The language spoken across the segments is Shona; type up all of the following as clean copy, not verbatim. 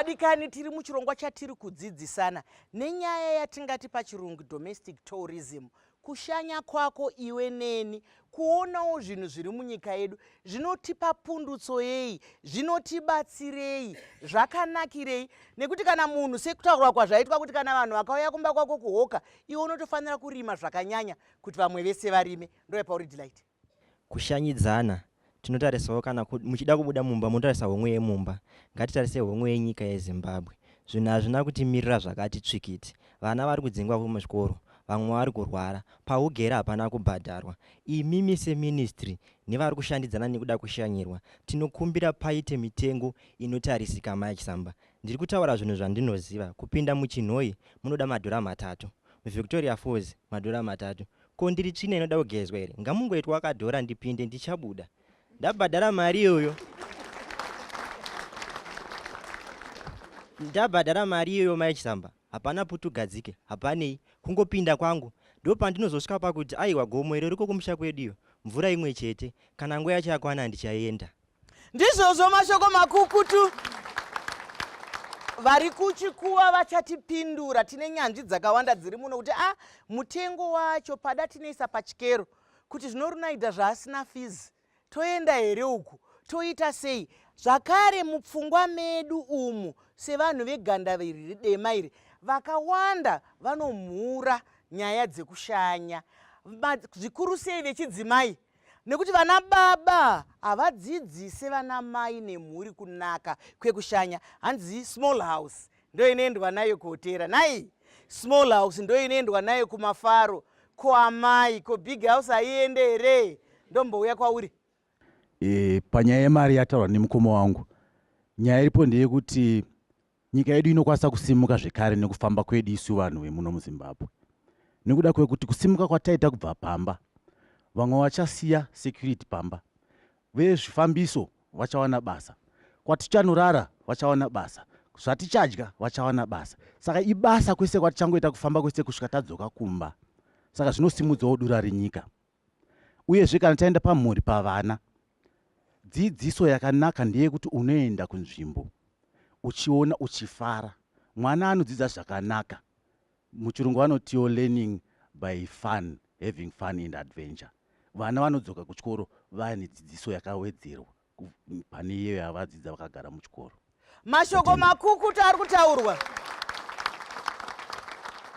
Vadikani, tiri muchirongwa chatiri kudzidzisana nenyaya yatingati pachirungu domestic tourism, kushanya kwako iwe neni, kuonawo zvinhu zviri munyika yedu zvinotipa pundutso yei, zvinotibatsirei, zvakanakirei. Nekuti kana munhu, sekutaurwa kwazvaitwa kuti kana vanhu vakauya kumba kwako kuhoka, iwe unotofanira kurima zvakanyanya kuti vamwe vese varime. Ndouya pauri Delight. Kushanyidzana tinotarisawo kana muchida kubuda mumba motarisa homwe yemumba. Ngatitarise homwe yenyika yeZimbabwe. Zvinhu hazvina kutimirira zvakati tsvikiti. Vana vari kudzingwa kumazvikoro, vamwe vari kurwara. Paugere hapana kubhadharwa. Imimi seministry nevari kushandidzana nekuda kushanyirwa, tinokumbira paite mitengo inotarisika Mai Chisamba. Ndiri kutaura zvinhu zvandinoziva. Kupinda muChinhoyi munoda madhora matatu. MuVictoria Falls madhora matatu. Ko ndiri tsvina inoda kugezwa here? Ngamungoitwa kadhora ndipinde ndichabuda. Ndabhadhara mari iyoyo. Ndabhadhara mari iyoyo Mai Chisamba. Hapana putugadzike, hapanei. Kungopinda kwangu ndopandinozosvika pakuti aiwa gomo iro riko kumusha kwedu iyo. Mvura imwe chete. Kana nguva yacho yakwana ndichaenda. Ndizvozvo mashoko makukutu. Vari kuchikuva vachatipindura. Tine nyanzvi dzakawanda dziri muno kuti a mutengo wacho pada tinoisa pachikero kuti zvinorunaida zvaasina fees toenda here uku toita sei zvakare mupfungwa medu umu sevanhu veganda iri dema iri vakawanda vanomhura nyaya dzekushanya zvikuru sei vechidzimai nekuti vana baba havadzidzise vana mai nemhuri kunaka kwekushanya. Hanzi small house ndoinoendwa nayo kuhotera, nai small house ndoinoendwa nayo kumafaro, ko amai ko big house haiende here? Ndombouya kwauri. Panyaya yemari yataurwa nemukoma wangu, nyaya iripo ndeyekuti nyika yedu inokwanisa kusimuka zvekare nekufamba kwedu isu vanhu vemuno muZimbabwe, nekuda kwekuti kusimuka kwataita kubva pamba, vamwe vachasiya security pamba, vezvifambiso vachawana basa, kwatichanorara vachawana basa, zvatichadya vachawana basa. Saka ibasa kwese kwatichangoita kufamba kwese kusvika tadzoka kumba. Saka zvinosimudzawo dura renyika. Uyezve kana taenda pamhuri pavana, dzidziso yakanaka ndeyekuti unoenda kunzvimbo uchiona uchifara. Mwana anodzidza zvakanaka. Muchirungu vanotiwo learning by fun, having fun and adventure. Vana vanodzoka kuchikoro vane dzidziso yakawedzerwa pane iyeyo yavadzidza vakagara muchikoro. Mashoko makukutu ari kutaurwa.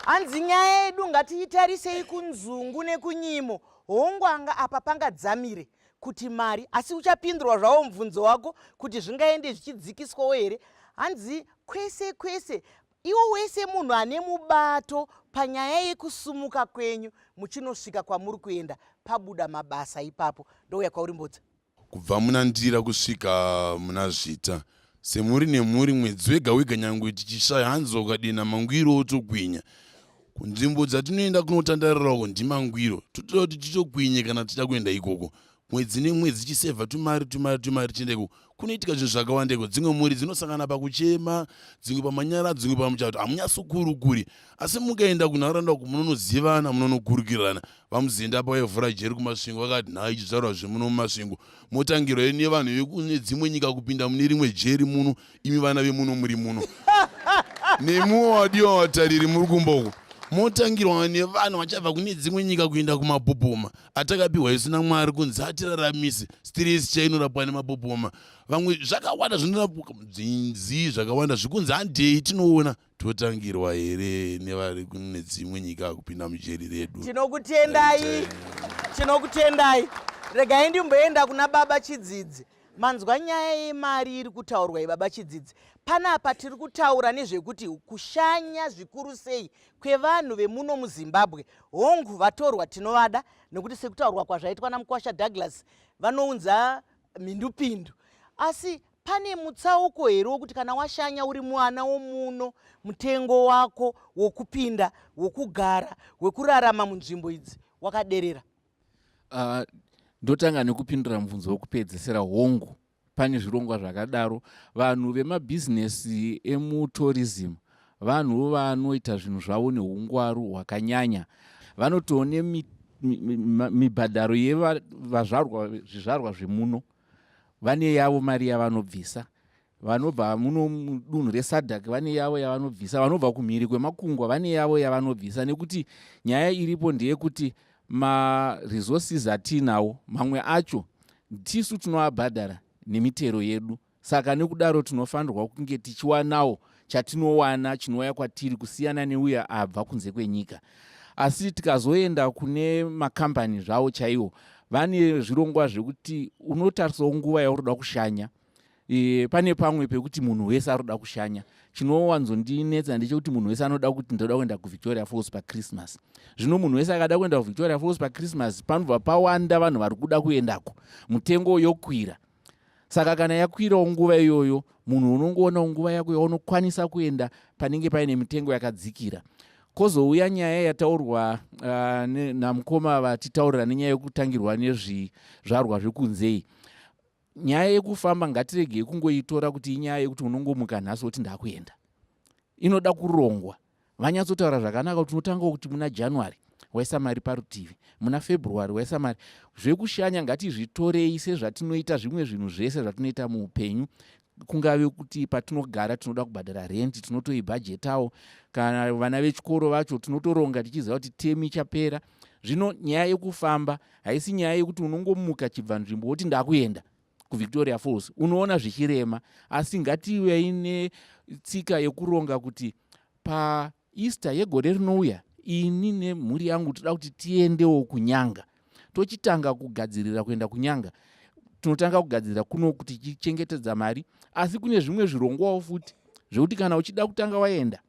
Hanzi nyaya yedu ngatiitarisei kunzungu nekunyimo. Hongu anga apa pangadzamire kuti mari, asi uchapindurwa zvawo mubvunzo wako kuti zvingaende zvichidzikiswawo here. Hanzi kwese kwese iwo wese munhu ane mubato panyaya yekusumuka kwenyu muchinosvika kwamuri kuenda pabuda mabasa ipapo. Ndouya kwauri Mbodza. Kubva muna Ndira kusvika muna Zvita, semhuri nemhuri, mwedzi wega wega nyangwe tichishaya hanzi ukadenha mangwiro wotogwinya. Kunzvimbo dzatinoenda kunotandarira uko ndimangwiro, totoda kuti titogwinye kana tichida kuenda ikoko. Mwedzi nemwedzi tichisevha tumari tumari tumari tichienda ikoko. Kunoitika zvinhu zvakawanda iko. Dzimwe mhuri dzinosangana pakuchema, dzimwe pamanyara, dzimwe pamuchato. Hamunyatsokurukuri. Asi mukaenda kunharaunda uko munonozivana, munonokurukirirana. VaMuzinda pavaivhura jeri kuMasvingo vakati nhai chizvarwa zvemuno muMasvingo motangirwa nevanhu vekune dzimwe nyika kupinda mune rimwe jeri muno imi vana vemuno muri muno nemiwo wadiwa vatariri muri kumba uko motangirwa nevanhu vachabva kune dzimwe nyika kuenda kumapopoma atakapiwa isu naMwari kunzi atiraramise. Stress chainorapwa nemapopoma, vamwe zvakawanda zvinorapwa dzinzi zvakawanda zvikunzi handei tinoona totangirwa here nevari kune dzimwe nyika kupinda mujeri redu. Tinokutendai, tinokutendai. Regai ndimboenda kuna baba Chidzidzi. Manzwa nyaya yemari iri kutaurwa yebaba Chidzidzi. Panapa tiri kutaura nezvekuti kushanya zvikuru sei kwevanhu vemuno muZimbabwe. Hongu, vatorwa tinovada nekuti sekutaurwa kwazvaitwa naMukwasha Douglas vanounza mhindupindu, asi pane mutsauko here wokuti kana washanya uri mwana womuno mutengo wako wokupinda, wokugara, wekurarama munzvimbo idzi wakaderera? Ndotanga nekupindura mubvunzo wekupedzesera. Hongu, pane zvirongwa zvakadaro. Vanhu vemabhizinesi emutourism vanhu vanoita zvinhu zvavo neungwaru hwakanyanya. Vanotoone mibhadharo yevazvarwa zvizvarwa zvemuno, vane yavo mari yavanobvisa. Vanobva muno mudunhu reSADC vane yavo yavanobvisa, vanobva kumhiri kwemakungwa vane yavo yavanobvisa, nekuti nyaya iripo ndeyekuti maresources atiinawo mamwe acho tisu tinoabhadhara nemitero yedu. Saka nekudaro tinofanirwa kunge tichiwanawo chatinowana chinouya kwatiri kusiyana neuya abva kunze kwenyika. Asi tikazoenda kune makambani zvawo chaiwo, vane zvirongwa zvekuti unotarisawo nguva yauri kushanya. Pane pamwe pekuti munhu wese ari kuda kushanya. Chinowanzondinetsa ndechekuti munhu wese anoda kuti ndoda kuenda kuVictoria Falls paChristmas. Zvino munhu wese akada kuenda kuVictoria Falls paChristmas, panobva pawanda vanhu vari kuda kuendako, mutengo yokwira. Saka kana yakwirawo nguva iyoyo, munhu unongoonawo nguva yako yaunokwanisa kuenda panenge paine mitengo yakadzikira. Kozouya nyaya yataurwa namukoma vatitaurira nenyaya yekutangirwa nezvizvarwa zvekunzei. Nyaya yekufamba ngatiregei kungoitora kuti inyaya yekuti unongomuka nhasi woti ndakuenda. Inoda kurongwa. Vanyatsotaura zvakanaka kuti unotanga kuti muna January waisa mari parutivi, muna February waisa mari. Zvekushanya ngatizvitorei sezvatinoita zvimwe zvinhu zvese zvatinoita muupenyu. Kungave kuti patinogara tinoda kubhadhara renti, tinotoibhajetawo. Kana vana vechikoro vacho tinotoronga tichiziva kuti temi ichapera. Zvino nyaya yekufamba haisi nyaya yekuti unongomuka chibva nzvimbo woti ndakuenda kuVictoria Falls, unoona zvichirema. Asi ngativei netsika yekuronga kuti paEaster yegore rinouya ini nemhuri yangu toda kuti tiendewo kuNyanga. Tochitanga kugadzirira kuenda kuNyanga. Tinotanga kugadzirira kuno kuti tichengetedza mari, asi kune zvimwe zvirongwawo futi zvekuti kana uchida kutanga waenda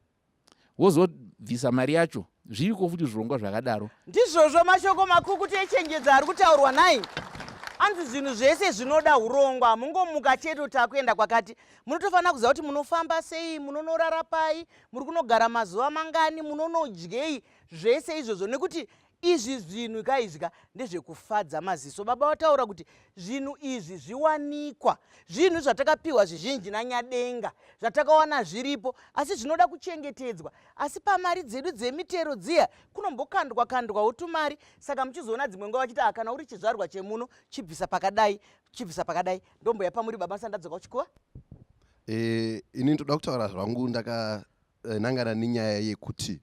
wozobvisa mari yacho, zviriko futi zvirongwa zvakadaro. Ndizvozvo mashoko makukutu echenjedzo ari kutaurwa nhai. Anzi zvinhu zvese zvinoda urongwa, hamungomuka chete kuti takuenda kwakati. Munotofanira kuziva kuti munofamba sei, munonorara pai, muri kunogara mazuva mangani, munonodyei, zvese izvozvo, nekuti izvi zvinhu kaizvi ka ndezvekufadza maziso. Baba vataura kuti zvinhu izvi zviwanikwa, zvinhu zvatakapiwa zvizhinji naNyadenga, zvatakawana zviripo, asi zvinoda kuchengetedzwa. Asi pamari dzedu dzemitero dziya kunombokandwa kandwawo tumari, saka muchizoona dzimwe nguva vachiti kana uri chizvarwa chemuno chibvisa pakadai, chibvisa pakadai. Ndomboya pamuri baba ndadzoka kuchikuva. Ini ndoda kutaura zvangu ndakanangana nenyaya yekuti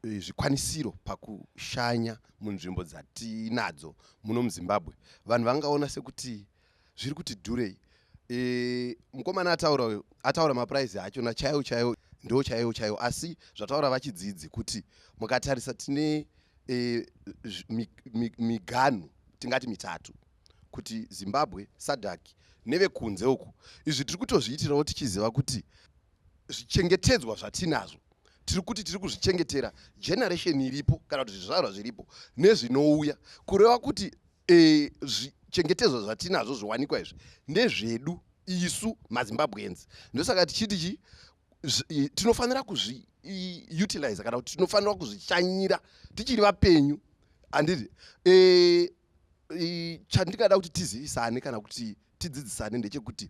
zvikwanisiro pakushanya munzvimbo dzatinadzo muno muZimbabwe. Vanhu vangaona sekuti zviri kuti dhurei. Mukomana ataura ataura mapuraizi achona chaiwo chaiwo, ndo chaiwo chaiwo, asi zvataura vachidzidzi kuti mukatarisa tine miganhu tingati mitatu, kuti Zimbabwe, SADC nevekunze uku. Izvi tiri kutozviitirawo tichiziva kuti zvichengetedzwa zvatinazvo tiri kuti tiri kuzvichengetera generation iripo, kana kuti zvizvarwa zviripo nezvinouya, kureva kuti zvichengetedzwa zvatinazvo zviwanikwa izvi ndezvedu isu maZimbabweans. Ndosaka tichiti chi tinofanira kuzviutilize, kana kuti tinofanira kuzvishanyira tichiri vapenyu, handiti? Chandingada kuti tizivisane kana kuti tidzidzisane ndechekuti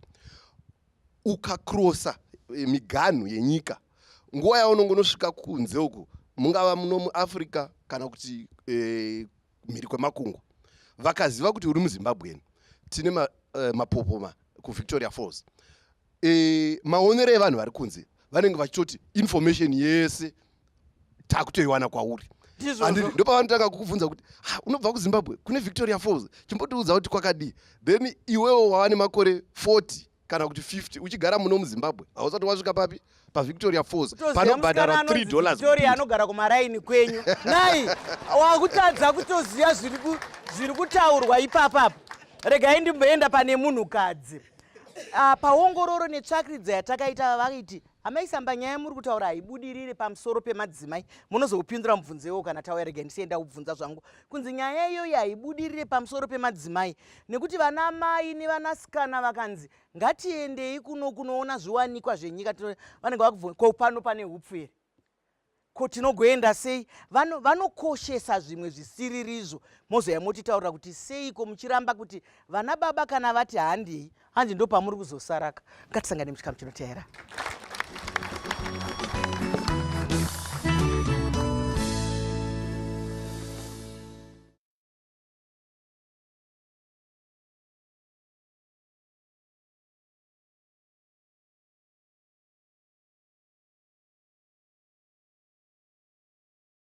ukakrosa miganhu yenyika, nguva yaunongonosvika kunze uku, mungava muno muAfrica kana kuti mhiri kwemakungwa, vakaziva kuti uri muZimbabweni, tine mapopoma kuVictoria Falls, maonero evanhu vari kunze vanenge vachitoti information yese takutoiwana kwauri. Ndizvozvo. Ndopavanotanga kukubvunza kuti, "Ha, unobva kuZimbabwe kune Victoria Falls, chimbotiudza kuti kwakadii." Then iwewo wava nemakore 40 kana kuti 50 uchigara muno muZimbabwe, hausati wasvika papi paVictoria Falls Kutoziva panobhadhara musikana 3 anonzi dollars Victoria kupinda. anogara kumaraini kwenyu nai, wakutadza kutoziva zviri kutaurwa ipapapo. Regai ndimboenda pane munhukadzi. Paongororo netsvakiridzo yatakaita, vaiti amaisamba nyaya muri kutaura haibudirire pamusoro pemadzimai. Munozoupindura mubvunzo iwowo kana tauya. Regai ndisienda kubvunza zvangu kunzi nyaya iyoyi haibudirire pamusoro pemadzimai nekuti vana mai nevanasikana vakanzi ngatiendei kuno kunoona zviwanikwa zvenyika, vanenge vakubvunza ko pano pane hupfu here, ko tinogoenda sei? Vanokoshesa zvimwe zvisiririzvo. Mozoya motitaurira kuti seiko muchiramba kuti vana baba kana vati handei, hanzi ndo pamuri kuzosaraka. Ngatisangane muchikamu chinoteera.